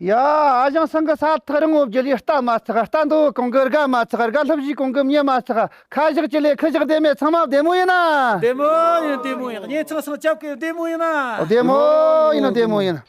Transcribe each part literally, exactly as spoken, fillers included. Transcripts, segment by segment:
ཡ། ཨ་ཞང་སང་གི་ས་ཐག་རིང་བོ་བརྒྱུད་ལས་རྟ་མ་ཚག། རྟ་འདོ་གོང་གི་སྒ་མ་ཚག། སྒ་ལྷབ་བཞི་གོང་གི་མྱི་མ་ཚག། ཁ་བཞག་ཅི་ལས་ཁུ་བཞག་བདེ་མེད་ཚང་མ་བདེ་མོ་ཡིན་ན། བདེ་མོ་ཡིན། བདེ་མོ་ཡིན། གཉེན་ཚང་སང་སྐྱབས་ཀྱི་བདེ་མོ་ཡིན་ན། བདེ་མོ་ཡིན། བདེ་མོ་ཡིན།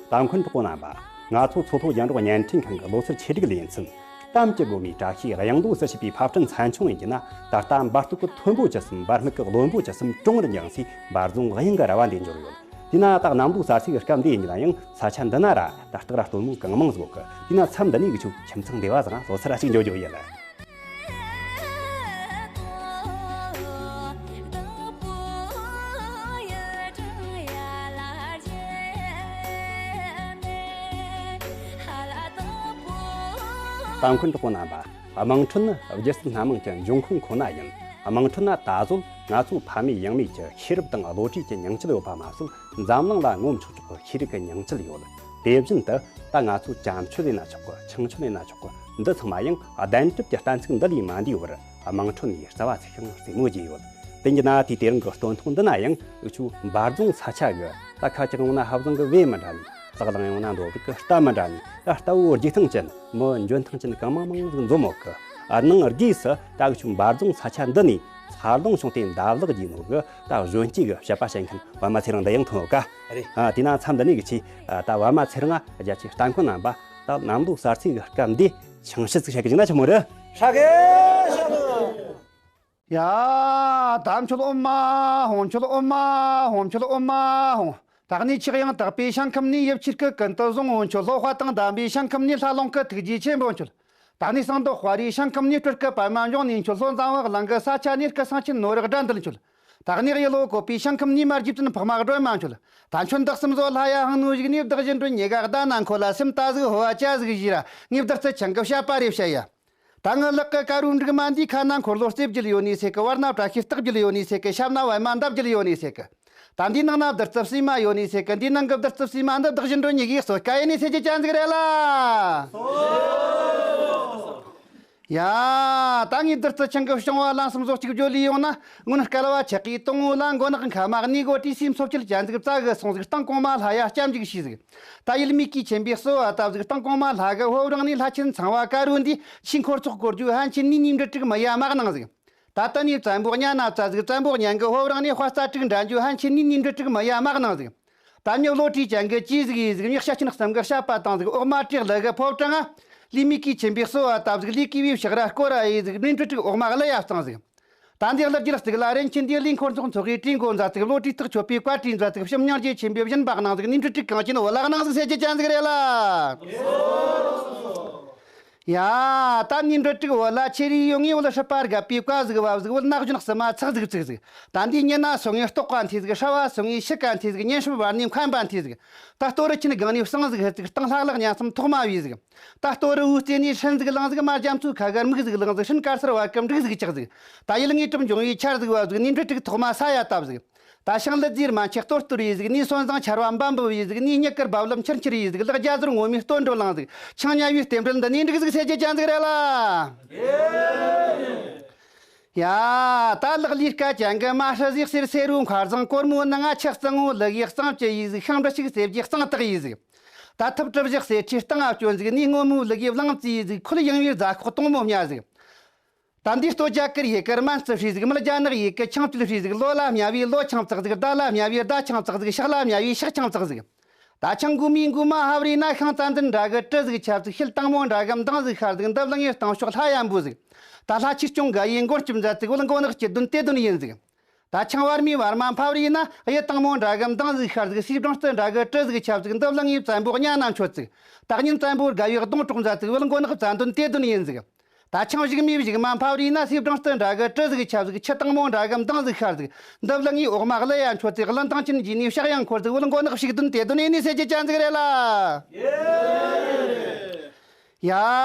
ད་འཁོན་གྲོགས་པོ་རྣམ་པ། ང་ཚོ་མཚོ་ལྷོ་རྒྱང་སྒྲོག་བརྙན་འཕྲིན་ཁང་གི་བློ་གསར་ཆེ་སྒྲིག་ལེ་ཚན། གཏམ་གྱི་སྒོ་མོའི་བཀྲ་ཤིས་གཡང་རྡོ་ཟེར་བྱས་པའི་ཕབ་སྐྲུན་ཚན་ཆུང་ཡིན་གྱི་ན། ད་ལྟ་འབར་གཏུག་གི་མཐོན་པོ་ཇི་གསུམ་འབར་སྨུག་གི་རློན་པོ་ཇི་གསུམ་གྲོང་རུ་འགྱིང་སའི་འབར་རྫོང་གཡང་གི་ར་བ་འདིར་འབྱོར་ཡོད། དེས་ན་ད་གནམ་ལོ་གསར་ཚེས་ཀྱི་སྐབས་འདི་ཡིན་གྱི་ན་ཡང་ས་ཆ་འདི་ན་ར་ད་སྟག་ར་སྟོན་མོ་གང་མང་ཟིག་ཡོད་གི། དེས་ན་མཚམས་འདི་ནས་གི་ཆུ་ཁྱིམ་ཚང་འདི་བ་ཟིག་ལ་ལོ་སར་ར་ཞིག་འཇོག་རྒྱུ་ཡིན་ལ། ད་འཁོན་གྲོགས་པོ་རྣམ་པ། དམངས་ཁྲོད་ནི་སྒྱུ་རྩལ་སྣ་མང་གི་འབྱུང་ཁུངས་ཁོ་ན་ཡིན། དམངས་ཁྲོད་ན་ད་གཟོད་ང་ཚོ་ཕ་མེས་ཡང་མེས་ཀྱི་ཤེས་རབ་དང་བློ་གྲོས་ཀྱི་ཉིང་བཅུད་ཡོད་པ་མ་ཟད། འཛམ་གླིང་ལ་ངོམ་ཆོག་ཆོག་གི་ཤེས་རིག་གི་ཉིང་བཅུད་ཡོད། དེ་བཞིན་དུ་ད་ང་ཚོ་བྱམས་ཆོས་ལས་ན་ཆོག་གི། ཆང་མཆོད་ལས་ན་ཆོག་གི། འདི་ཚང་མ་ཡང་གདན་གྲུབ་ཀྱི་གཏན་ཚིགས་འདི་ལས་མ་འདས་བར་དམངས་ཁྲོད་ནས་རྩ་བ་ཚིག་ཤིང་རྩེ་མོ་རྒྱས་ཡོད། དེང་གི་ན་དེའི་དེ་རིང་གི་སྟོན་ཐོག་འདི་ན་ཡང་འུ་ཆོ་འབར་རྫོང་ས་ཆ་གི། ད་ཁ་ཅིག་ཡོང་ན་ཧབ་བཟང་གི་བེ་མི་འདྲ་ནི། ལག་ལེན་ཡོང་ན་འདོད་པའི་རྟ་མི་འདྲ་ནི། ད་རྟ་བོ་རྒྱུག་སྟངས་ཅན། མི་འཇོན་ཐང་ཅན་གང་མང་མང་ཟིག་འཛོམས་ཡོད་གི། ཨ་ནང་སྒོས་སུ་ད་འུ་ཆོ་འབར་རྫོང་ས་ཆ་འདི་ནས་འཚར་ལོངས་བྱུང་སྟེ་འདབ་ལག་རྒྱས་ནོ་གི། ད་གཞོན་སྐྱེས་གི་བཤད་པ་བཤད་མཁན་པད་མ་ཚེ་རིང་འདི་ཡང་ཐོན་ཡོད་ཀ། རེད། ཨ་དེས་ན་མཚམས་འདི་ནས་གི་ཆེ། ཨ་ད་པད་མ་ཚེ་རིང་ང་རྒྱ་ཆེ་ལྟ་མཁན་རྣམ་པ། ད་གནམ་ལོ་གསར་ཚེས་གི་སྐབས་འདི་ཆང་ཞིག་ཟིག་བཤད་གི་བཅུག་ན་ཆི་མོ་རེད། ཧྲ་གི་ཧྲ་གི། ཡ། ད་མཆོད་ཨོ་མ་ཧོང་། མཆོད་ཨོ་མ་ཧོང་། མཆོད་ཨོ་མ་ཧོང་། ད་ནི་ཆིག་ཡང་དག་པའི་ཞིང་ཁམས་ནས། ཡིབ་ཆེས་སྐུ་ཀུན་ཏུ་བཟང་བོ་མཆོད། ལྷོ་དཔའ་དང་ལྡན་པའི་ཞིང་ཁམས་ནས། ལྷ་ལུང་གི་ཐུགས་རྗེ་ཆེན་པོ་མཆོད། ད་ནི་གསང་མདོག་དཔའ་རིས་ཞིང་ཁམས་ནས། སྤྲུལ་སྐུ་པདྨ་འབྱུང་གནས་མཆོད། ལྷོ་འཛམ་བུ་གླིང་གི་ས་ཆ་ནས། སྐུ་གསུང་ཆེན་ནོར་བུ་དགྲ་འདུལ་མཆོད། ད་ནི་གཡུ་ལོ་བཀོད་པའི་ཞིང་ཁམས་ནས། མ་རྒྱུད་བཙུན་འཕགས་མ་སྒྲོལ་མ་མཆོད། ད་མཆོད་འདི་གསུམ་བཟོ་ལྷ་ཡ་ཧང་ནུ་ཞིག་ནས། བདག་གཞན་གྲོལ་ཉེ་ག་གདའ་ན་འཁོར་ལ། སེམས་ད་ཟིག་ཧོ་བ་ཅ་ཟིག་བཞི་ར། ངས་བདག་རྩལ་ཆང་གི་བཤད་པ་རེ་བཤད་ཡ། ད་ངའི་ལག་གི་དཀར་བོའི་འབྲུག་མ་འདིའི་ཁ་ན། འཁོར་ལོ་རྩེ་བརྒྱད་ཡོད་ནི་ཟེར་གི། བར་ན་བཀྲ་ཤིས་རྟགས་བརྒྱད་ཡོད་ནི་ཟེར་གི། ཞབས་ན་པད་མ་འདབ་བརྒྱད་ཡོད་ནི་ཟེར་གི། ད་འདིའི་ནང་ན་བདུད་རྩི་བསིལ་མ་ཡོད་ནི་ཟེར་གི། འདིའི་ནང་གི་བདུད་རྩི་བསིལ་མ་འདི། བདག་གཞན་གྲོལ་ཉེ་གའི་གསོ་དཀའ་ཡིན་ནི་ཟེར་རྒྱུ་ཅན་ཟིག་རེད་ལ། ཡ། ད་ངས་བདུད་རྩི་ཆང་གི་བྱུང་བ་ལམ་གསུམ་བཟོ་གཅིག་བརྗོད་ལས་ཡོང་ན། སྔོན་བསྐལ་བ་ཆགས་ཀྱི་དང་པོ་ལ། མགོ་ནག་མཁའ་མ་གནས་གོ་དྲིས་སི་མཚོ་སྐྱེས་ཅན་ཟིག་བཙལ་གི་སོང་ཟིག། སྟེང་གོང་མ་ལྷ་ཡ་སྐྱབས་འཇུག་ཞུས་ཟིག། ད་ཡུལ་མི་གིས་ཆེན་པོའི་གསོལ་བ་བཏབ་ཟིག། སྟེང་གོང་མ་ལྷ་གི་ཕོ་བྲང་ནས། ལྷ་ཆེན་ཚངས་པ་དཀར་པོ་འདིས་ཆོས་འཁོར་ཚོགས་བསྐོར་རྒྱུ་ཕན་ཆད་ནས་ནི་འབྲུ་དྲུག་མི་ཡ་མ་གནང་ཟིག། ད་ལྟ་ནས་བཙན་པོ་གཉན་ན་བཙལ་ཟིག། བཙན་པོ་གཉན་གི་ཕོ་བྲང་ནས་དཔལ་རྩ་དྲུག་འདྲ་འཇུ་ཕན་ཆད་ནས་ནི་འབྲུ་དྲུག་མི་ཡ་མ་གནང་ཟིག། ད་མྱི་བློ་གྲོས་ཅན་གི་ཅི་ཟིག་ཡིན་ཟིག། མྱི་ཤ་ཆེན་གསུམ་གི་བཤད་པ་དང་ཟིག། འོག་མ་བྲག་ལི་གི་ཕོ་བྲང་ང་། ལས་མི་གིས་ཆེན་པོའི་གསོལ་བ་བཏབ་ཟིག། ལས་ཀྱི་བའི་ཕྱག་ར་བསྐོར་ར་ཡིན་ཟིག། ནི་འབྲུ་དྲུག་འོག་མ་གླུ་ཡ་བཏང་ཟིག། ད་འདི་གླུ་རྒྱུད་གཙུག་ལག་རིན་ཆེན་འདི། ལས་འཁོར་ཚོགས་ཚོགས་ཀྱི་དྲིན་གོ་མཛད་ཟིག། བློ་གྲོས་ཐག་ཆོད་པའི་བཀའ་དྲིན་མཛད་ཟིག། བྱམས་སྙིང་རྗེ་ཆེན་པོའི་སྦྱིན་པ་གནང་ཟིག། ནི་འབྲུ་དྲུག་གངས་ཅན་བུ་ལ་གནང་ཟིག་ཟེར་རྒྱུ་ཅན་ཟིག་རེད་ལ། ཡ། ད་ནི་འབྲུ་དྲུག་བུ་ལ་ཁྱེར་ཡོང་ངས། བུ་ལ་སྲིད་པ་རྒད་པོའི་བཀའ་ཟིག་བབ་ཟིག། བུ་ན་གཞོན་བསུ་མ་ཚག་ཟིག་བཙུགས་ཟིག། ད་འདི་ཉི་ན་སོང་ངས་ལྟོགས་པ་འཐུས་ཟིག། ཧྲ་བ་སོང་ངས་ཤི་ཀ་འཐུས་ཟིག། ཉིན་ཧྲིལ་བར་ནས་འཁོན་པ་འཐུས་ཟིག། ད་ལྟོ་རུ་ཁྱིམ་སྒང་ནས་བསང་ཟིག་ཧི་ཟིག། སྟེང་ལྷ་ལག་ཉ་གསུམ་ཐོག་མ་བུས་ཟིག། ད་ལྟོ་རུ་འུ་རྩེ་ནས་ཧྲིན་ཟིག་ལངས་ཟིག། མ་རྒྱ་མཚོའི་ཁ་གར་མིག་ཟིག་ལངས་ཟིག། ཧྲིན་དཀར་སེར་བ་གི་འབྲུག་ཟིག་བཅག་ཟིག། ད་ཡུལ་དངོས་གྲུབ་འབྱུང་བའི་ཆར་ཟིག་བབ་ཟིག། ནི་འབྲུ་དྲུག་ཐོག་མ་ས་ཡ་བཏབ་ཟིག། ད་ཞིང་ལུད་རྫས་རྨ་ཆུ་གཏོར་གཏོར་ཡིས་ཟིག། ནི་སོན་བཟང་ཆར་བ་འབབ་འབབ་ཡིས་ཟིག། ནི་སྙིགས་ཀར་རྦབ་རླབས་ཆིར་ཆིར་ཡིས་ཟིག། ལག་རྒྱ་ཟོར་ངོ་མའི་སྟོན་འགྲོ་ལངས་ཟིག། ཆང་ཉ་བའི་རྟེན་འབྲེལ་འདི་ནས་འགྲིག་ཟིག་ཟེར་རྒྱུ་ཅན་ཟིག་རེད་ལ། ཡ། ད་ལག་ལས་དཀའ་ཅན་གི་མ་ཧྲི་ཟིག། གསེར་སེར་རུ་མཁར་བཟང་གོར་མོ་ནང་ང་ཆགས། གཙང་བོ་ལུག་ཡི་གཙང་བཅུད་ཡིས་ཟིག། ཤིང་འབྲུ་ཞིག་སེ་བརྒྱའི་གཙང་དག་ཡིས་ཟིག། ད་ཐབ་གྲུ་བཞི་གསེར་ཁྲིའི་སྟེང་ང་བསྐྱོན་ཟིག། ནི་སྔོན་མོའི་ལུག་ཡི་བླང་རྩི་ཡིས་ཟིག། ཁོ་ལ་ཡང་བའི་རྫ་ཁོག་དང་མོ་སྨྱ་ཟིག། ད་འདི་སྟོད་རྒྱ་གར་ཡི་གེར་སྨན་རྩི་ཧྲིས་ཟིག། མི་རྒྱ་ནག་ཡི་གེ་ཆང་བཅུད་ཧྲིས་ཟིག། ལོ་ལ་སྨྱ་བའི་ལོ་ཆང་བཙག་ཟིག། ཟླ་ལ་སྨྱ་བའི་ཟླ་ཆང་བཙག་ཟིག། ཞག་ལ་སྨྱ་བའི་ཞག་ཆང་བཙག་ཟིག། ད་ཆང་མགོ་མའི་མགོ་མ་ཧབ་རེ་ན། ཤིང་རྩ་འཛིན་འདྲ་གི་གྲི་ཟིག་ཆབ་ཟིག། ཤེལ་དང་མོ་འདྲ་གི་མདངས་ཟིག་ཤར་ཟིག། འདབ་ལ་ངའི་སྟེང་ཕྱོགས་ལྷ་ཡ་འབུ་ཟིག། ད་ལྷ་ཆོས་སྐྱོང་དགའ་ཡི་མགོན་སྐྱོབ་མཛད་ཟིག། བུ་ལ་མགོ་ནག་སྐྱིད་དོན་དེ་དོན་ཡིན་ཟིག། ད་ཆང་བར་མའི་བར་མ་ཕབ་རེ་ན། གཡུ་དང་མོ་འདྲ་གི་མདངས་ཟིག་ཤར་ཟིག། སེར་སྦྲང་རྩི་འདྲ་གི་གྲི་ཟིག་ཆབ་ཟིག། འདབ་ལ་ངའི་བཙན་པོ་གཉའ་ན་མཆོད་ཟིག། ད་ཉིན་བཙན་པོ་དགའ་བའི་གདོང་གྲོགས་མཛད་ཟིག། བུ་ལ་མགོ་ནག་བཙན་དོན་དེ་དོན་ཡིན་ཟིག། ད་ཆང་གཞུག་མའི་གཞུག་མ་ཕབ་རེ་ན། སེར་སྦྲང་རྩི་འདྲ་གི་གྲི་ཟིག་ཆབ་ཟིག། ཆུ་དང་མོ་འདྲ་གི་མདངས་ཟིག་ཤར་ཟིག། འདབ་ལ་ངའི་འོག་མ་གླུ་ཡ་མཆོད་ཟིག། གླུ་མདངས་ཅན་གྱིས་ནི་ཕྱག་ཡང་འཁོར་ཟིག། བུ་ལ་མགོ་ནག་ཕྱུགས་དོན་དེ་དོན་ཡིན་ནི་ཟེར་རྒྱུ་ཅན་ཟིག་རེད་ལ། ཡ།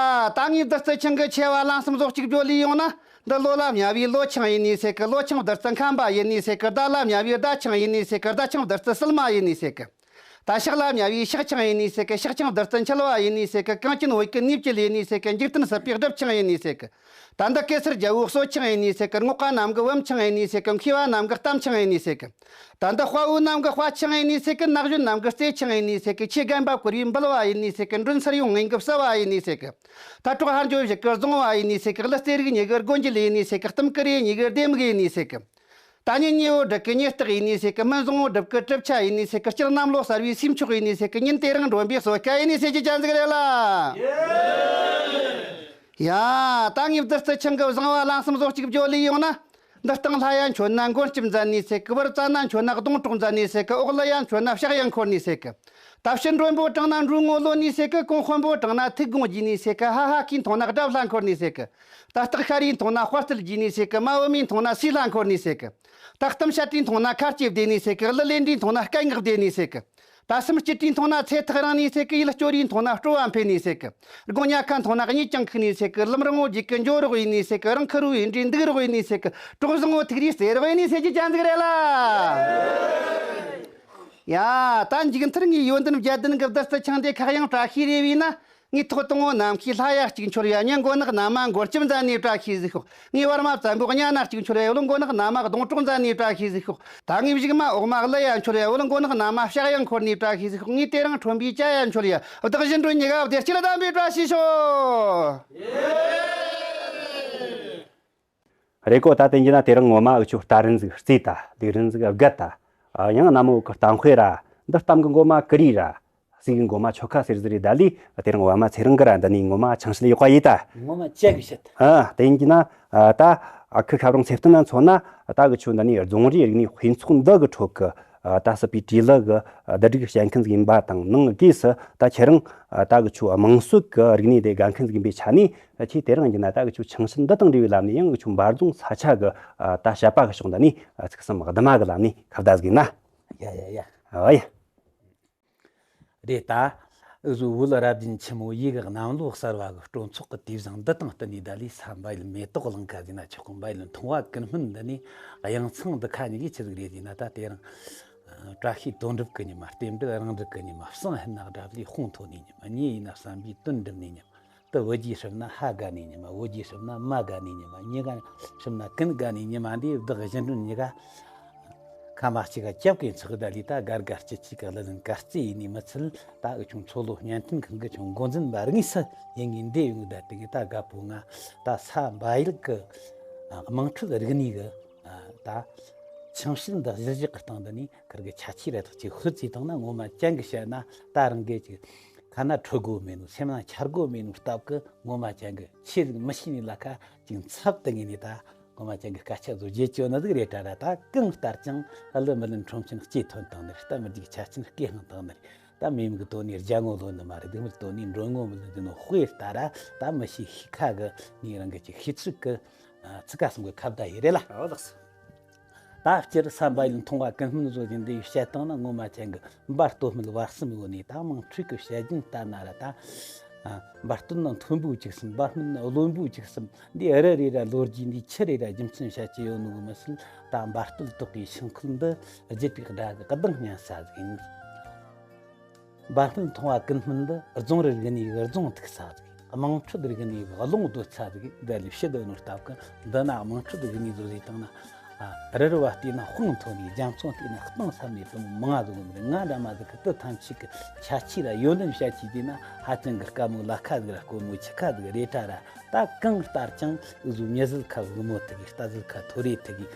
ད་ངས་བདུད་རྩི་ཆང་གི་ཆེ་བ་གླང་གསུམ་ཟོག་གཅིག་བརྗོད་ལས་ཡོང་ན། འདི་ལོ་ལ་དམྱལ་བའི་ལོ་ཆང་ཡིན་ནི་ཟེར་གི། ལོ་ཆང་བདུད་རྩི་མཁན་པ་ཡིན་ནི་ཟེར་གི། ཟླ་ལ་དམྱལ་བའི་ཟླ་ཆང་ཡིན་ནི་ཟེར་གི། ཟླ་ཆང་བདུད་རྩི་སིལ་མ་ཡིན་ནི་ཟེར་གི། ད་ཕྱག་ལ་དམྱལ་བའི་ཕྱག་ཆང་ཡིན་ནི་ཟེར་གི། ཕྱག་ཆང་བདུད་རྩི་འཁྱིལ་བ་ཡིན་ནི་ཟེར་གི། གངས་ཅན་བོད་ཀྱི་གནས་བཅུ་ལས་ནི་ཟེར་གི། འཇིག་རྟེན་སྲིད་པའི་སྒྲུབ་ཆང་ཡིན་ནི་ཟེར་གི། ད་འདི་གེ་སར་རྒྱལ་པོའི་གསོལ་ཆང་ཡིན་ནི་ཟེར་གི། རྔོག་པ་རྣམས་ཀྱི་བུམ་ཆང་ཡིན་ནི་ཟེར་གི། མཁས་པ་རྣམས་ཀྱི་གཏམ་ཆང་ཡིན་ནི་ཟེར་གི། ད་འདི་དཔའ་བོ་རྣམས་ཀྱི་དཔའ་ཆང་ཡིན་ནི་ཟེར་གི། ན་གཞོན་རྣམས་ཀྱི་རྩེད་ཆང་ཡིན་ནི་ཟེར་གི། ཆེ་རྒན་པ་བཀུར་བའི་འབུལ་བ་ཡིན་ནི་ཟེར་གི། མགྲོན་སར་ཡོང་ངན་གི་བསུ་བ་ཡིན་ནི་ཟེར་གི། ད་གྲོགས་ཕར་འགྱོ་བཞག་གི་རྫོང་བ་ཡིན་ནི་ཟེར་གི། ཀླུ་རྩེ་རིགས་གཉིས་ཀྱི་སྒོ་འབྱེད་ཡིན་ནི་ཟེར་གི། གཏམ་ཀུ་རེ་གཉིས་ཀྱི་ལྡེ་མིག་ཡིན་ནི་ཟེར་གི། ད་ཉིན་ཉི་འོད་སྒྲིབ་ཀྱི་ཉི་སྟག་ཡིན་ནི་ཟེར་གི། སྨན་བཟང་བོ་སྒྲུབ་ཀྱི་གྲུབ་ཆ་ཡིན་ནི་ཟེར་གི། སྤྱིར་གནམ་ལོ་གསར་བའི་སྲས་མཆོག་ཡིན་ནི་ཟེར་གི། ཉིན་དེ་རིང་མགྲོན་པོའི་གསོལ་ཁ་ཡིན་ནི་ཟེར་གྱི་ཅན་ཟིག་རེད་ལ། ཡ། ད་ངས་བདུད་རྩི་ཆང་གི་བཟང་བ་གླང་གསུམ་ཟོག་གཅིག་བརྗོད་ལས་ཡོང་ན། འདི་སྟེང་ལྷ་ཡ་མཆོད་ན་མགོན་སྐྱབས་མཛད་ནི་ཟེར་གི། བར་བཙའ་ན་མཆོད་ན་སྡོང་གྲོགས་མཛད་ནི་ཟེར་གི། འོག་ཀླུ་ཡ་མཆོད་ན་ཕྱག་ཡ་འཁོར་ནི་ཟེར་གི། ད་ཕྱི་མགྲོན་པོ་དྲངས་ན་འབྲུ་ངོ་ལོན་ནི་ཟེར་གི། གོང་དཔོན་པོ་དྲངས་ན་ཐུགས་དགོངས་བཞེས་ནི་ཟེར་གི། ཧ་ཧ་ཀིས་མཐོང་ན་དགྲ་ལྷ་འཁོར་ནི་ཟེར་གི། ད་སྟག་ཤ་རས་མཐོང་ན་དཔའ་རྩལ་བགྱིས་ནི་ཟེར་གི། མ་བུ་མོས་མཐོང་ན་སྲིད་ལྷ་འཁོར་ནི་ཟེར་གི། ད་གཏམ་བཤད་དྲིས་མཐོང་ན་ཁ་ལྕེ་བདེ་ནི་ཟེར་གི། གླུ་ལེན་དྲིས་མཐོང་ན་སྐད་ངག་བདེ་ནི་ཟེར་གི། ད་སེམས་སྐྱིད་དྲིས་མཐོང་ན་ཚེ་ཐག་རིང་ནི་ཟེར་གི། ཡིད་སྐྱོ་རིས་མཐོང་ན་སྤྲོ་བ་འཕེལ་ནི་ཟེར་གི། སྒོ་ཉ་ཁ་མཐོང་ན་གཉིད་ཀྱང་ཁུག་ནི་ཟེར་གི། ལམ་རིང་བོ་བརྒྱུད་གི་འགྱོ་རོགས་ཡིན་ནི་ཟེར་གི། རང་ཁུར་བོ་ཡིན་དྲིས་འདུག་རོགས་ཡིན་ནི་ཟེར་གི། གྲོགས་བཟང་བོ་ཐུག་རིས་བརྩེ་རོགས་ཡིན་ནི་ཟེར་གྱི་ཅན་ཟིག་རེད་ལ། ཡ། ད་མཇུག་མཐར་ངས་ཡོན་ཏན་བརྒྱད་ལྡན་གྱི་བདུད་རྩི་ཆང་དེ་ཁ་གཡང་བཀྲ་ཤིས་རེ་བས་ན། ངས་ཐོག་དང་བོ་ནམ་མཁའི་ལྷ་ཡ་གཅིག་མཆོད་ཡ། མྱི་མགོ་ནག་ན་མ་མགོན་སྐྱབས་མཛད་ནས་བཀྲ་ཤིས་ཟིག་ཤོག། ངས་བར་མ་བཙན་པོ་གཉའ་ན་གཅིག་མཆོད་ཡ། བློན་མགོ་ནག་ན་མ་གདོང་གྲོགས་མཛད་ནས་བཀྲ་ཤིས་ཟིག་ཤོག། ད་ངས་གཞུག་མ་འོག་མ་ཀླུ་ཡ་མཆོད་ཡ། བློན་མགོ་ནག་ན་མ་ཕྱག་ཡ་འཁོར་ནས་བཀྲ་ཤིས་ཟིག་ཤོག། ངས་དེ་རིང་ཁྲོན་པའི་སྐྱ་ཡ་མཆོད་ཡ། བདག་གཞན་མགྲོན་གཉིས་ཀ་བདེ་སྐྱིད་ལྡན་པའི་བཀྲ་ཤིས་ཤོག། རེད་གོ། ད་དེ་ཡིན་ན་དེ་རིང་ངོ་མ་འུ་ཆོ་རྟ་རན་ཟིག་རྩེ་ད། ལུག་རན་ཟིག་བརྒལ་ད། ཡང་གནའ་མོ་གི་གཏམ་དཔེ་ར། འདི་གཏམ་གི་མགོ་མ་ཀུ་རེ་ར། གསེར་གི་མགོ་མ་ཆོ་ག་ཟེར་ཟིག་རེད། ད་ལི་དེ་རིང་བ་མ་ཚེ་རིང་གི་ར་འདི་ནས་ངོ་མ་ཆང་བཤད་ཡག་པ་ཡིན་ད། ངོ་མ་ཅག་གི་བཤད། ཨ། དེ་ཡིན་གྱི་ན། ཨ། ད་ཨ་ཁུ་ཁ་རོང་ཚེ་བརྟན་ན་མཚོན་ན། ད་གི་ཆོ་འདི་ནས་རྫོང་རིའི་རིག་གནས་དཔེ་ཚོགས་འདི་གི་ཁྲོད་གི། ཨ། ད་སྲིད་པའི་བྲིས་ལུགས་གི་བསྡུ་སྒྲིག་བྱེད་མཁན་ཟིག་ཡིན་པ་དང་། ནང་གི་སུ་ད་ཁྱེད་རང་ད་གི་ཆོ་དམངས་སྲོལ་གི་རིག་གནས་དེ་དགའ་མཁན་ཟིག་ཡིན་པའི་ཆ་ནས། ཁྱེད་དེ་རིང་ཡིན་ན་ད་གི་ཆོ་ཆང་བཤད་འདི་དང་འབྲེལ་བའི་ལམ་ནས་ཡང་གི་ཆོ་འབའ་རྫོང་ས་ཆ་གི། ཨ། ད་བཤད་པ་གི་ཕྱོགས་འདི་ནས། ཨ། ཚིག་གསུམ་ལྡུམ་གི་ལམ་ནས་ཁ་བརྡ་ཟིག་ཡིན་ན། ཡ་ཡ་ཡ། ཨ་ཡ། རེད་ད། འུ་ཟོ་བོད་རབ་བརྟན་ཆེན་མོ་ཡི་གེ་གནམ་ལོ་གསར་བ་གི་སྤྲོ་ཚོགས་ཀྱི་དུས་བཟང་འདི་དང་བསྟུན་ནས། ད་ལས་ས་འབའ་ཡུལ་མེ་ཏོག་གླིང་ཁ་ཟེར་ན་ཆོག་གི། འབའ་ཡུལ་མཐོང་བ་ཀུན་སྨོན་འདི་ནས་དབྱངས་ཚང་འདི་ཁ་གཉིས་ཀྱིས་ཆི་ཟིག་རེད་ཟེར་ན། ད་དེ་རིང་བཀྲ་ཤིས་དོན་གྲུབ་ཀྱི་ཉི་མ། རྟེན་འབྲེལ་རང་འགྲིག་གི་ཉི་མ། བསང་ཕུད་ན་དགྲ་བླའི་དཔུང་མཐོ་ནི་ཉི་མ། གཉེན་ཡིན་ན་བསམ་པའི་དོན་འགྲུབ་ནི་ཉི་མ། དེ་བུ་རྒྱུད་སྲིབ་ན་ཕ་དགའ་ནི་ཉི་མ། བུ་རྒྱུད་སྲིབ་ན་མ་དགའ་ནི་ཉི་མ། མྱི་དགའ་སྲིབ་ན་ཀུན་དགའ་ནི་ཉི་མ། འདིའི་བདག་གཞན་མགྲོན་གཉིས་ཀ་ཁ་མ་གཅིག་ག་ཅབ་ཀྱི་ཚག་ད་ལི། ད་དགའ་དགའ་སྐྱིད་སྐྱིད་ག་ལ་ལན་དཀའ་རྩེ་ཡིན་ནི་མི་ཚད། ད་འུ་ཆོ་མཚོ་ལྷོ་བརྙན་འཕྲིན་ཁང་གི་ཆོ་འགོ་འཛིན་པ་དངོས་སུ་ཡིན་ངེས་འདི་ཡོང་ད། དེ་གི་ད་དགའ་པོ་ང་ད་ས་འབའ་ཡུལ་གི་དམངས་ཁྲོད་རིག་གནས་གི། ད་ཆང་བཤད་འདི་གཞིར་བཞག་གི་སྟེང་དུ་ནི་ཁིར་གི་ཆ་ཆེ་ར་ཐག་ཆེ་ཧུར་བརྩིས་བཏང་ན། ངོ་མ་ཅན་གི་བཤད་ན་ད་རང་གི་ཅིག་ཁ་ན་ཁྲོ་དགོས་མེད་ནོ། སེམས་ན་འཆར་དགོས་མེད་ནོ་སྟབས་ཀི། ངོ་མ་ཅན་གི་ཆེ་ཟིག་མི་ཤེས་ནི་ལ་ཁ་ཅིག་འཚབ་ཏུ་ངེས་ནི། ད་ངོ་མ་ཅན་གི་སྐད་ཆ་བཟོ་རྒྱུ་ཅོ་ནི་ཟིག་རེད་དྲ་ར། ད་གང་ལྟར་ཀྱང་ཨ་ལི་མི་ལི་ཁྲོམ་ཆེན་སྐྱེས་ཐོན་བཏང་ནི་རེད། ད་མི་རྒྱུག་ཆ་ཆེན་སྐད་ཧང་བཏང་ནི་རེད། ད་མི་མི་གི་དོན་ནི་རྒྱ་ངོ་ལོན་ནི་མ་རེད། སྡུག་མི་གི་དོན་ནི་མགྲོན་ངོ་མི་ལོན་ནི་དཔེ་ལྟར་ར། ད་མི་ཤེས་ཤི་ཁ་གི་ངའི་རང་གི་ཅིག་ཤི་ཚུགས་གི། ཨ། ཚིག་ཁ་གསུམ་གི་ཁ་བརྡ་ཡི་རེད་ལ། ཨོ་ལགས་སོ། ད་སྤྱིར་ས་འབའ་ཡུལ་མཐོང་བ་ཀུན་སྨོན་བཟོ་བཞིན་འདི་བཤད་བཏང་ན། ངོ་མ་ཅན་གི་འབའ་སྟོད་སྨད་བར་གསུམ་ཡོད་ནི། ད་དམངས་ཁྲོད་གི་བཤད་རྒྱུན་ལྟར་ན་ར། ད་འབའ་སྟོད་ན་མཐོན་པོ་བཅུ་གསུམ། འབའ་སྨད་ན་རློན་པོ་བཅུ་གསུམ། འདི་རི་རེ་ར་ལོ་རྒྱུས་འདི་ཆུ་རེ་ར་རྒྱུ་མཚན་བཤད་ཀྱི་ཡོད་ནོ་གི་མི་སྲིད། ད་འབའ་སྟོད་དག་གི་ཤིང་ཁུལ་འདི་བརྗིད་པའི་སྒྲ་གི་གདངས་སྙན་ས་ཟིག་ཡིན། འབའ་སྨད་མཐོང་བ་ཀུན་སྨོན་འདི་རྫོང་རི་རིག་གནས་ཀྱི་རྫོང་ཐུག་ས་ཟིག། དམངས་ཁྲོད་རིག་གནས་ཀྱི་རླུང་རྡོལ་ས་ཟིག་གི་བརྡ་ལས་བཤད་དོ་ནོ་སྟབས་ཀི། འདི་ན་དམངས་ཁྲོད་རིག་གནས་བཟོ་ཟིག་བཏང་ན། ཨ། རི་རི་བ་བལྟས་ན་དཔངས་མཐོ་ནི། རྒྱ་མཚོ་བལྟས་ན་གཏིང་ཟབ་ནི་དེ་མོ་མང་ང་ཟིག་ཡོད་ནི་རེད། ང་འདྲ་མ་ཟིག་གི་དེ་ཐམས་ཅད་ཀྱི་ཆ་ཆེ་ར་ཡོན་ཏན་བཤད་ཆེ་དེ་ན། ཧ་ཅང་གི་དཀའ་མོ་ལ་ཁ་ཟིག་ར་དཀོན་མོ་ཆུ་ཁ་ཟིག་རེད་དྲ་ར། ད་གང་ལྟར་ཀྱང་འུ་ཟོ་མྱི་ཟིལ་ཁ་དབུ་མོ་ཐུག་གི། རྟ་ཟིལ་ཁ་ཐོ་རེ་ཐུག་གི།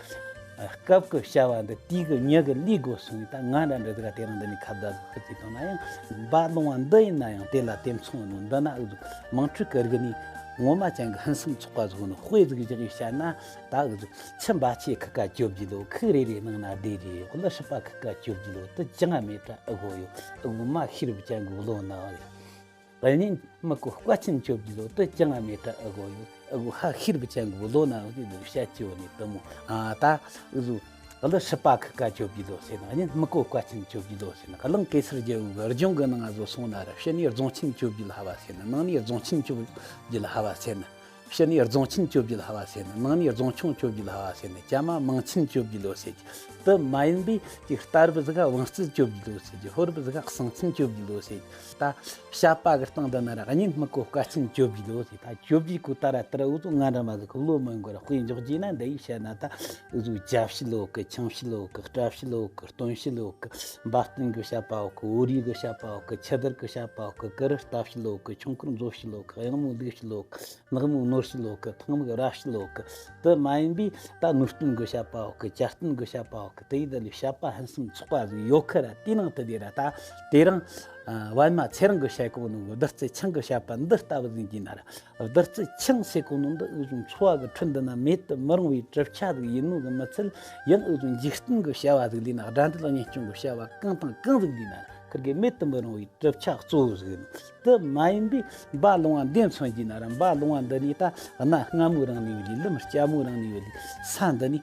སྐབས་ཀྱི་བྱ་བ་འདི་དུས་ཀྱི་མྱི་གི་ལས་དགོས་སོང་ནས། ད་ང་འདྲ་འདྲ་ཟིག་ག་དེ་རིང་འདི་ནས་ཁ་བརྡ་ཟིག་ཧུར་བརྩིས་བཏང་ན་ཡང་། འབའ་ལུང་བ་འདི་ཡིན་ན་ཡང་དེ་ལ་དེ་མཚུངས་ནོ། འདི་ན་འུ་ཟོ་དམངས་ཁྲོད་ཀྱི་རིག་གནས་ངོ་མ་ཅན་གྱི་ཕུན་སུམ་ཚོགས་པ་ཟིག་ནོ། དཔེ་ཟིག་བཞག་ཡིས་བཤད་ན། ད་འུ་ཟོ་ཆུ་འབའ་ཆེ་ཁུག་ཀ་གྱོ་བརྒྱུད་ལོ། ཁུག་རེ་རེ་ནང་ན་སྡེ་རེ་ཡོད། ཀླུ་སྲིད་པ་ཁུག་ཀ་གྱོ་བརྒྱུད་ལོ། དེ་ཅང་མེད་དྲ་ཨི་གོ་ཡོད། ཨི་གོ་མ་ཤེས་རབ་ཅན་གྱི་བློ་ན་རེད། གཉེན་མི་གོ་བཀའ་ཆེན་ཆོས་ཀྱི་ལོ། དེ་ཅང་མེད་དྲ་ཨི་གོ་ཡོད། ཨི་གོ་ཧ་ཤེས་རབ་ཅན་གྱི་ལོ་ན་འོ་དེ་བཤད་ཀྱི་ཡོད་ནི་དེ་མོ། ཨ། ད་འུ་ཟོ་ གླུ་སྲིད་པ་ཁུག་ཀ་བཅོ་བརྒྱད་ལོ་ཟེར་ན། གཉེན་སྨུག་པོ་བཀའ་ཆེན་བཅོ་བརྒྱད་ལོ་ཟེར་ན། གླིང་གེ་སར་རྒྱལ་པོའི་གི་ལྗོངས་གི་ནང་ང་བཟོ་སོང་ན་ར། ཕྱི་ནས་རྫོང་ཆེན་བཅོ་བརྒྱད་ལྷ་བ་ཟེར་ན། ནང་ནས་རྫོང་ཆེན་བཅོ་བརྒྱད་ལྷ་བ་ཟེར་ན། ཕྱི་ནས་རྫོང་ཆེན་བཅོ་བརྒྱད་ལྷ་བ་ཟེར་ན། ནང་ནས་རྫོང་ཆུང་བཅོ་བརྒྱད་ལྷ་བ་ཟེར་ན། བྱ་མ་མིང་ཆེན་བཅོ་བརྒྱད་ལོ་ཟེར་གི། དེ་མ་ཡིན་པའི་ཅིག་རྟ་རབ་ཟིག་ག་བང་རྩལ་བཅོ་བརྒྱད་ལོ་ཟེར་གི། ཕོ་རབ་ཟིག་ག་གསང་ཆེན་བཅོ་བརྒྱད་ལོ་ཟེར་གི། ད་བཤད་པ་གི་སྟེང་འདི་ན་ར་གཉེན་སྨུག་པོ་བཀའ་ཆེན་བཅོ་བརྒྱད་ལོ་ཟེར། ད་བཅོ་བརྒྱད་གོ་ད་ར་དེ་ར་འུ་ཚོ་ང་འདྲ་མ་ཟིག་གི་བློ་མི་འགོར་ར། དཔེ་འཇོག་རྒྱུ་ན་འདི་ཡིས་བཤད་ན། ད་འུ་ཚོ་བརྒྱ་བྱིན་ལོ་གི། ཁྱིམ་བྱིན་ལོ་གི། གྲྭ་བྱིན་ལོ་གི། སྟོན་བྱིན་ལོ་གི། འབབ་སྟོན་གི་བཤད་པའོ་གི། བོད་རིགས་གི་བཤད་པའོ་གི། ཁྱི་དར་གི་བཤད་པའོ་གི། ཀུ་རུ་རྟ་བྱིན་ལོ་གི། ཆོས་འཁོར་མཛོ་བྱིན་ལོ་གི། གཡང་མོ་ལུག་བྱིན་ལོ་གི། ནག་མོ་ནོར་བྱིན་ལོ་གི། ཐང་མོ་ར་བྱིན་ལོ་གི། དེ་མ་ཡིན་པའི་ད་ནོར་སྟོན་གི་བཤད་པའོ་གི། གྱ་སྟོན་གི་བཤད་པའོ་གི། དེ་ཡི་དེ་ལས་བཤད་པ་ཕུན་སུམ་ཚོགས་པ་ཟིག་ཡོད་ཁི་ར། དེ་ནང་དུ་དེ་ར་ད་དེ་རིང་། ཨ། པད་མ་ཚེ་རིང་གི་བཤད་གོ་ནོ་གི་བདུད་རྩི་ཆང་གི་བཤད་པ་འདི་ལྟ་བུ་ཟིག་ཡིན་ན་ར། བདུད་རྩི་ཆང་ཟེར་གོ་ནོ་འདི་འུ་ཚོ་འཚོ་བ་གི་ཁྲོད་འདི་ན་མེད་དུ་མི་རུང་བའི་གྲུབ་ཆ་ཟིག་ཡིན་ནོ་གི་མི་ཚད། ཡང་འུ་ཚོ་འཇིག་རྟེན་གི་བྱ་བ་ཟིག་ལས་ན། དགྲ་འདུལ་གཉེན་སྐྱོང་གི་བྱ་བ་གང་དང་གང་ཟིག་ལས་ན་ར། ཁིར་གི་མེད་དུ་མི་རུང་བའི་གྲུབ་ཆ་གཙོ་བོ་ཟིག་ཡིན། དེ་མ་ཡིན་པའི་འབའ་ལོང་བ་འདི་མཚོན་གྱི་ན་ར། འབའ་ལོང་བ་འདི་ནི་ད་གནའ་སྔ་མོའི་རིང་ནས་ཡོད་ལི། ལམ་ལྕགས་མོའི་རིང་ནས་ཡོད་ལི། ས་འདི་ནི་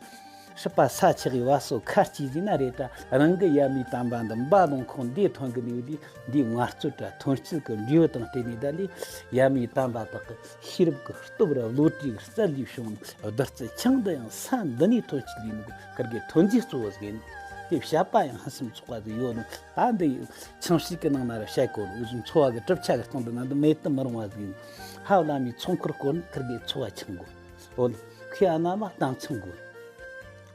སྲིད་པ་ས་ཆགས་ཡི་བ་སོ་ཁ་ཅིག་ཟིན་ན་རེད་ད། རང་གི་ཡབ་མེས་དམ་པ་འདི་འབའ་ལོང་ཁོང་འདི་ཐོན་གི་ནས་ཡོད་ལི། འདི་ངལ་རྩོལ་དྲ་ཐོན་སྐྱེད་ཀྱི་འབྲས་བུ་དང་བརྟེན་ནས་ད་ལི། ཡབ་མེས་དམ་པ་དག་གི་ཤེས་རབ་ཀྱི་སྟོབས་ར་བློ་གྲོས་ཀྱི་རྩལ་ལས་བྱུང་ནས། བདུད་རྩི་ཆང་འདི་ཡང་ས་འདི་ནས་ཐོན་སྐྱེད་ཡིན་ནོ་ཁིར་གི་ཐོན་རྫས་གཙོ་བོ་ཟིག་ཡིན། དེ་བཤད་པ་ཡང་ཕུན་སུམ་ཚོགས་པ་ཟིག་ཡོད་ནོ། ད་འདི་ཆང་ཞིག་གི་ནང་ན་ར་བཤད་གོ་ནོ། འུ་ཚོ་འཚོ་བ་གི་གྲུབ་ཆ་གི་སྟེང་དུ་ན་འདི་མེད་དུ་མི་རུང་བ་ཟིག་ཡིན། ཧ་ལམ་མི་ཚོང་ཁུར་གོ་ནི་ཁིར་གི་འཚོ་བ་ཆང་དགོས། འོ། ཁྱི་ཨ་ན་མ་གཏམ་ཆང་དགོས།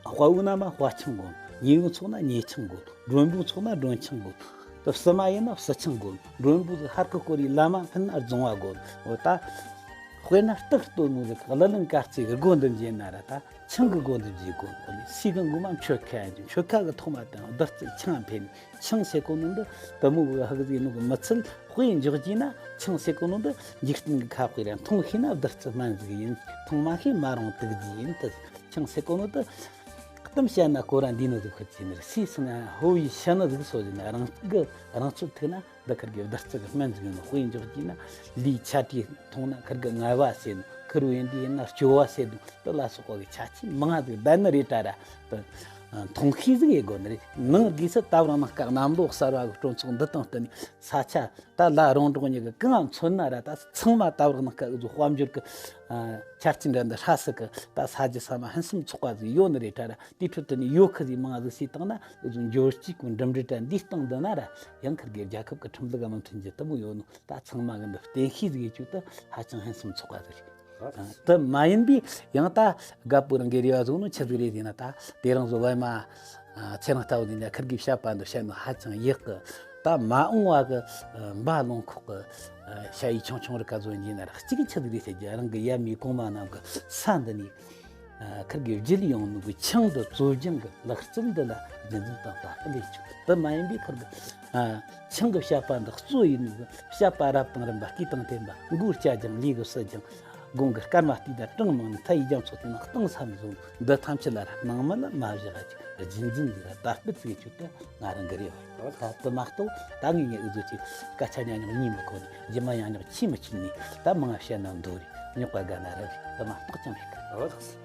དཔའ་བོ་ན་མ་དཔའ་ཆང་དགོས། ཉེས་བུ་ཚོགས་ན་ཉེས་ཆང་དགོས། མགྲོན་པོ་ཚོགས་ན་མགྲོན་ཆང་དགོས། དེ་བསུ་མ་ཡིན་ན་བསུ་ཆང་དགོས། མགྲོན་པོ་ཟིག་ཧར་ཁུ་སྐོར་ཡི་ལ་མ་ཕན་ན་རྫོང་བ་དགོས། འོ་ད། དཔེར་ན་སྟག་སྟོན་མོ་ཟིག་གླུ་ལེན་དཀར་རྩེ་གི་སྒོ་འདི་འབྱེད་ན་ར། ད་ཆང་གི་སྒོ་འདི་འབྱེད་དགོས། འོ་ལེ། སུས་གི་ངོ་མ་མཆོད་ཁ་ཡིན། མཆོད་ཁ་གི་ཐོག་མ་དང་བདུད་རྩི་ཆང་འཕེན། ཆང་ཟེར་གོ་ནོ་འདི་དེ་མོ་གི་ཧ་གི་ཟིག་ནོ་གི་མི་ཚད། དཔེ་འཇོག་རྒྱུ་ན་ཆང་ཟེར་གོ་ནོ་འདི་འཇིག་རྟེན་གི་ཁ་དཔེ་ར། འཐུང་ཤེས་ན་བདུད་རྩི་སྨན་ཟིག་ཡིན། འཐུང་མ་ཤེས་མ་རུངས་དུག་རྫས་ཡིན། དེ་ཆང་ཟེར་གོ་ནོ་འདི་གཏམ་བཤད་ན་ཁོ་ར་འདི་ནོ་ཟིག་ཁུར་གྱི་ནི་རེད། སུས་སུ་ན་ཕོ་བའི་ཤི་ནི་ཟིག་སོ་ཟིན་ན་རང་གི་རང་ཚོད་ཐུག་ན། འདི་ཁིར་གི་བདུད་རྩི་གི་སྨན་ཟིག་ཡིན་ནོ། དཔེ་འཇོག་རྒྱུ་ན་ལུས་ཆ་དྲི་འཐུང་ན་ཁིར་གི་ངལ་བ་སེལ་ནོ། ཁིར་བོ་ཡིན་དུས་ཡིན་ན་སྐྱོ་བ་སེལ་ནོ། དེ་ལ་སོགས་པ་གི་ཆ་ཆེན་མང་ང་ཟིག་བསྡད་ནི་རེད་ད་ར། དེ་འཐུང་ཤེས་ཟིག་ཡེད་དགོས་ནི་རེད། ནང་སྒོས་སུ་ད་བར་ནང་སྐབས་གནམ་ལོ་གསར་བ་གི་སྤྲོ་ཚོགས་འདི་དང་བསྟུན་ནས་ས་ཆ་ད་ལ་རོང་འབྲོག་གཉིས་ཀྱི་གང་མཚོན་ན་ར། ད་ཚང་མ་ད་བར་ནང་སྐབས་འུ་ཚོ་དཔལ་འབྱོར་གི་ཆ་རྐྱེན་འདྲ་འདི་ཧྲ་སི་གི་ད་ས་རྒྱུ་ས་མ་ཕུན་སུམ་ཚོགས་པ་ཟིག་ཡོད་ནི་རེད་ད་ར། དེའི་ཁྲོད་དུ་ནི་ཡོད་ཁི་ཟིག་མང་ང་ཟིག་སུས་བཏང་ན། འུ་ཚོ་འབྱོར་སྤྱི་གི་འགྲིམ་འགྲུལ་དྲ་འདིའི་སྟེང་འདི་ན་ར། ཡང་ཁིར་གི་རྒྱལ་ཁབ་ཀྱི་ཁྲིམས་ལུགས་ག་མ་མཐུན་རྒྱུ་དེ་མོ་ཡོད་ནོ། ད་ཚང་མ་གི་འདི་བསྟེན་ཤེས་ཟིག་ཡེད་རྒྱུ་དེ་ཧ་ཅང་ཕུན་སུམ་ཚོགས་པ་ཟིག་རེད། དེ་མ་ཡིན་པའི་ཡང་ད་རྒད་པོ་རང་གི་རེ་བ་བཟུང་ནོ་ཆི་ཟིག་རེད་ཟེར་ན། ད་དེ་རིང་བཟོ་པད་མ་ཚེ་རིང་ལྟ་བུ་འདི་ན་ཁིར་གི་བཤད་པ་འདི་བཤད་ནོ་ཧ་ཅང་ཡག་གི། ད་མ་འོངས་པ་གི་འབའ་ལོང་ཁོག་གི་ཞ་ཡི་ཆུང་ཆུང་རིགས་ག་ཚོད་ཡིན་ན་ར། གཅིག་གི་ཆི་ཟིག་རེད་ཟེར་རྒྱུ། རང་གི་ཡབ་མེས་གོང་མ་རྣམས་གི་ས་འདི་ནས། ཨ། ཁིར་གི་བརྒྱུད་ཡོང་ནོ་གི་ཆང་དེ་བཙོ་སྦྱང་གི་ལག་རྩལ་འདི་ལ་རྒྱུན་འཛིན་དང་དར་སྤེལ་ཡེད་ཆོག་དེ་མ་ཡིན་པའི་ཁིར་གི། ཨ། ཆང་གི་བཤད་པ་འདི་གཙོ་ཡིན་ནོ་གི་བཤད་པ་རབ་དང་རིམ་པ་སྐས་དང་ལྡན་པ། མགོའི་སྐྱ་སྦྱང་། ལུས་ཀྱི་སྲི་སྦྱང་། དགུང་གི་སྐར་མ་བལྟས་དང་གྲངས་མང་ནས། མཐའ་ཡི་རྒྱ་མཚོ་དེ་ནང་གཏིང་ས་མི་བཟུང་། འདི་ཐམས་ཅད་ལ་ར་སྣང་མེད་ལ་མ་བཞག་ཅིག་རྒྱུན་འཛིན་ཟིག་དར་སྤེལ་ཟིག་ཡེད་ཆོག་དེ་ང་རང་གི་རེ་བ་ཡིན། ད་དེ་མ་གཏོགས་ད་ངས་ངས་འུ་ཚོ་ཅིག་སྐད་ཆ་ཉག་ཉོག་གཉིད་མི་ཁུག་ནས། རྒྱུ་མ་ཉག་ཉོག་ཆི་མི་ཆི་ནས། ད་མང་ང་བཤད་ན་འདོད་རེད། རྙོག་པ་དགའ་ན་རབ་རེད། དེ་མ་གཏོགས་ཅང་མེད་གི། ཨོ་ཐག་སི།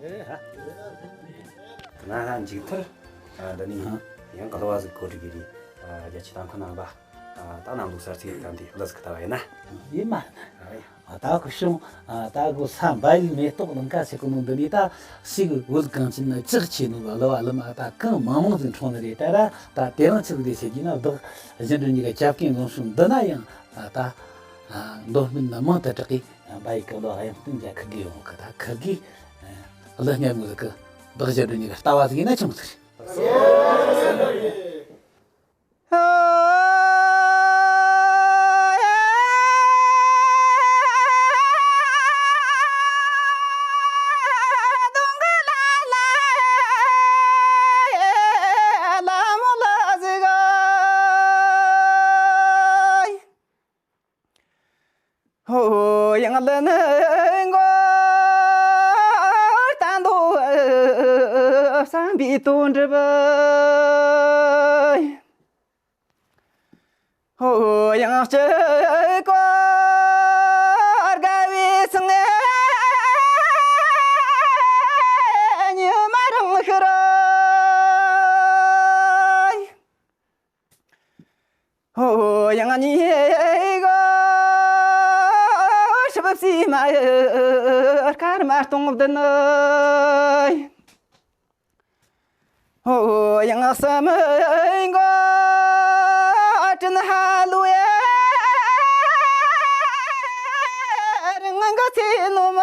ཨེ་ཧ། ད་ང་ཧ་མཇུག་མཐར། ཨ། འདི་ནི། ཨ། ཡང་ག་ལ་བ་ཟིག་གོ་སྒྲིག་གི་རེད། ཨ། རྒྱ་ཆེ་དང་ཁོ་ནང་པ། ཨ། ད་ནང་ལུགས་གསར་ཚིག་གམ་དེ་ལ་ཟིག་ལྟ་བ་ཡིན་ན། ཡིན་མ་རེད། ཨ། ད་ཁོ་བྱུང་། ཨ། ད་ཁོ་ས་འབའ་ཡུལ་མེ་ཏོག་ལང་ཀ་ཟེར་གོ་ནོ་འདི་ནི། ད་སུས་གི་བོད་གངས་ཅན་ན་ལྕགས་ཆེ་ནོ་གི་གླུ་བ་གླུ་མ་ད་གང་མང་མང་ཟིག་འཁྲུངས་ནི་རེད་ད་ར། ད་དེ་རིང་ཆི་ཟིག་རེད་ཟེར་རྒྱུ་ན། བདག་གཞན་དྲུང་གཉིས་ཀ་སྐྱབས་མགོན་ལུང་ཕྱོགས་འདི་ན་ཡང་། ཨ། ད། ཨ། མདོ་སྨད་ན་མང་དུ་གྲགས་གི་འབའ་ཡུལ་གི་གླུ་དབྱངས་བསྟན་རྒྱ་ཁུར་གི་ཡོང་གི། ད་ཁུར་གི་གླུ་སྙན་མོ་ཟིག་གི་བདག་གཞན་དྲུང་གཉིས་ཀ་ལྟ་བ་ཟིག་ཡིན་ན་ཆི་མོ་ཟིག་རེད། ཧོ། ཡང་ལ་ནི་མགོ་ལྟ་འདུག་བསམ་པའི་དོན་འགྲུབ། ཧོ། ཡང་སྤྱི་སྐོར་དགའ་བའི་སང་ཉི་མ་རང་ཤི་ར། བུ་བསིལ་མ་སྐར་མ་སྟོང་བདུན། ཨོ་ཡང་བསམ་མགོ་དྲིན་ཧ་ལུ་ཡ་རང་གི་ཚེ་ནོ་མ།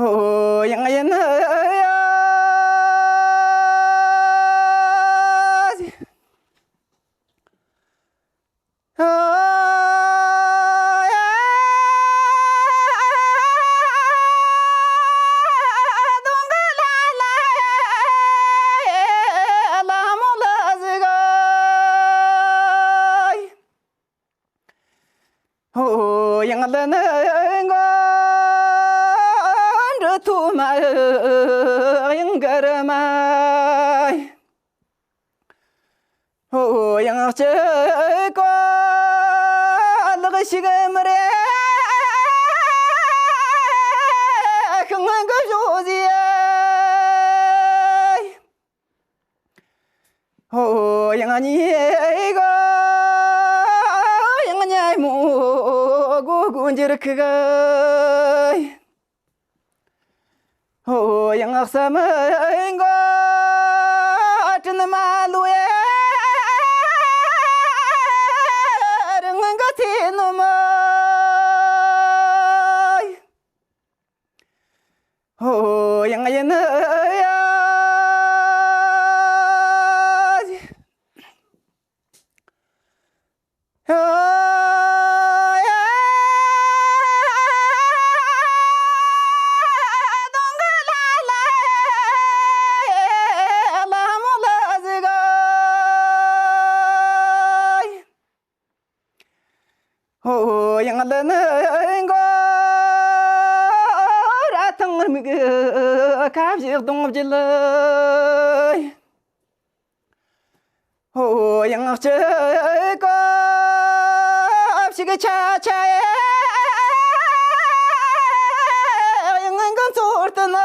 ཨོ་ཡང་ཡིན་ཡ། ཨོ་ཡང་ལ་ནི་མགོ་འདྲི་ཐུ་མ་ཡང་གར་མ། ཨོ་ཡང་ལྕི་ཀོ་ལག་ཞིག་མི་རེ་ཤང་གི་བཞོ་ཟི། ཨོ་ཡང་ཉི་གོ་ཡང་ཉ་མོ་གོ་གོ་འཇིར་ཁི་ག། ཨོ་ཡང་བསམ་མགོ་དྲིན་མ་ལུ་ཡ་རང་གི་ཚེ་ནོ་མ། ཨོ་ཡང་ཡིན་ཡ། ཨོ་ཡང་ལ་ནི་མགོ་ར་ཐང་མིག་ཁ་བཞི་གདོང་བརྒྱད། ཨོ་ཡང་ལྕི་ཀོ་ཞིག་ཆ་ཆ་ཡང་གང་ཚོར་ཏུ་ན།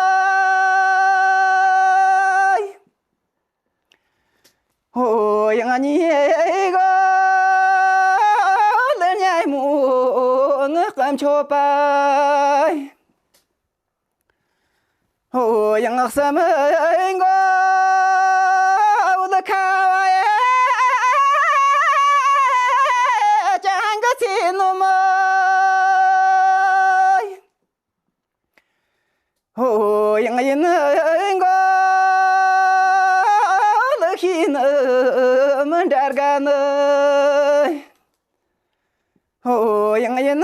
ཨོ་ཡང་ཉི་གོ་ལ་ཉ་མོ་ངི་སྐམ་ཆོ་པ། ཨོ་ཡང་བསམ་མགོ་ལ་ཁ་བ་ཡ་ཅང་གི་ཚེ་ནོ་མ། ཨོ་ཡང་ཡིན་མགོ་ལ་ཤི་ནི་མི་འདྲ་དགའ་ནི། ཨོ་ཡང་ཡིན།